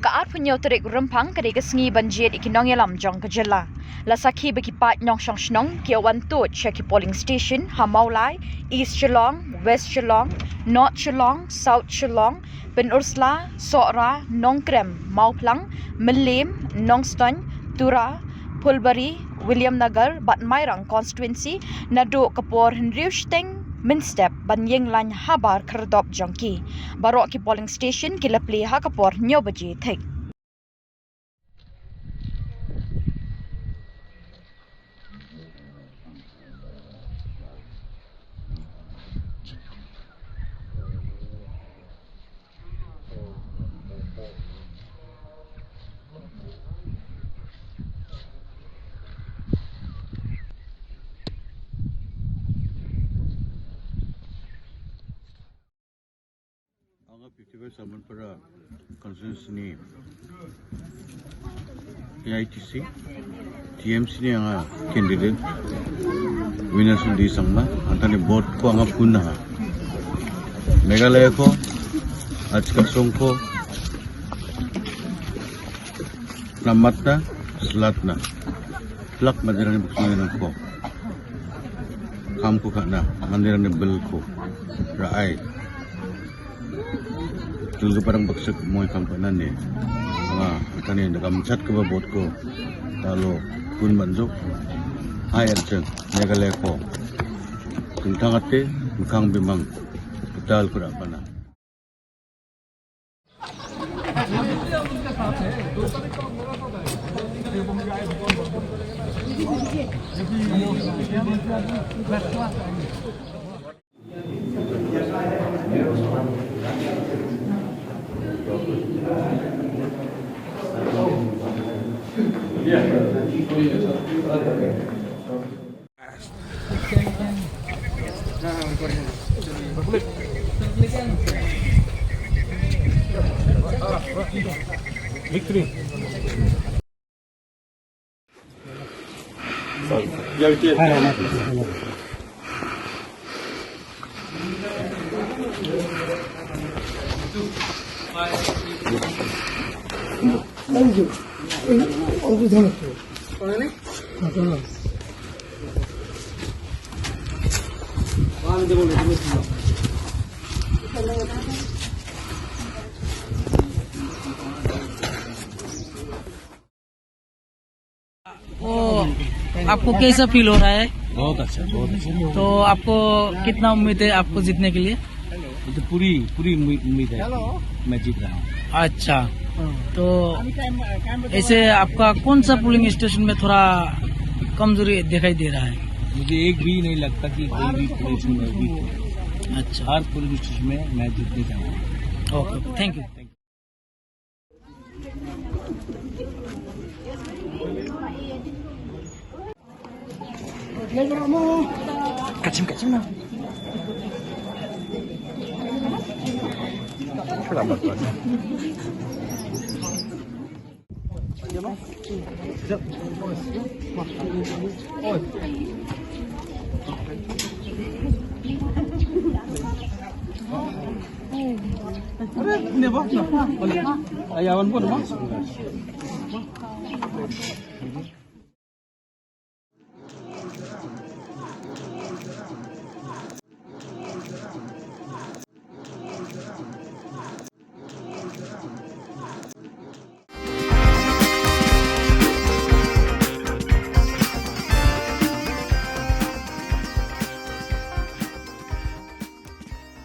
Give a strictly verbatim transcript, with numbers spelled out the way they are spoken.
Ka arphew hynñiew tarik Rymphang ka dei ka sngi ban jied ïa ki nongïalam jong ka jylla. La sakhi ba ki paid nongshong shnong ki ïa wan tuid sha ki polling station ha Mawlai, East Shillong, West Shillong, North Shillong, South Shillong, Pynursla, Sohra, Nongkrem, Mawphlang, Mylliem, Nongstoiñ, Tura, Phulbari, Williamnagar bad Mairang constituency naduh ka por hynriew shiteng mynstep ban ïeng lain habar khyrdop jong ki. Baroh ki polling station ki la plie ha ka por hynñiew baje thik. Anga fifty-five Samanpara constituency ni A I T C, T M C ni anga candidate Veena Sudhi Sangma, hangta ni vote ko anga pun ha. Meghalaya ko, Achkasong ko, Namatna, Slatna. Plak mandirang ni buksu ni ko. Kam ko kana, mandirang ni bel ko. Rai. Tul ke parang baksik moi kam kana ni. Nga, kani da kam chat ke babot ko. Talo, pun manjuk. Hai archeng, Meghalaya ko. Kentang ate, mekang bimang. Betal kurak pana. ओ, आपको कैसा फील हो रहा है? बहुत अच्छा, बहुत अच्छा। तो आपको कितना उम्मीद है आपको जीतने के लिए? ये तो पूरी, पूरी उम्मीद, उम्मीद है। मैं जीत रहा हूँ। अच्छा, तो ऐसे आपका कौन सा पोलिंग स्टेशन में थोड़ा कमजोरी दिखाई दे रहा है? मुझे एक भी नहीं लगता कि कोई भी पोलिंग स्टेशन में वीक है। अच्छा। हर पोलिंग स्टेशन में मैं जीतने जाऊँगा। ओके, थैंक यू। Kachim, kachim na.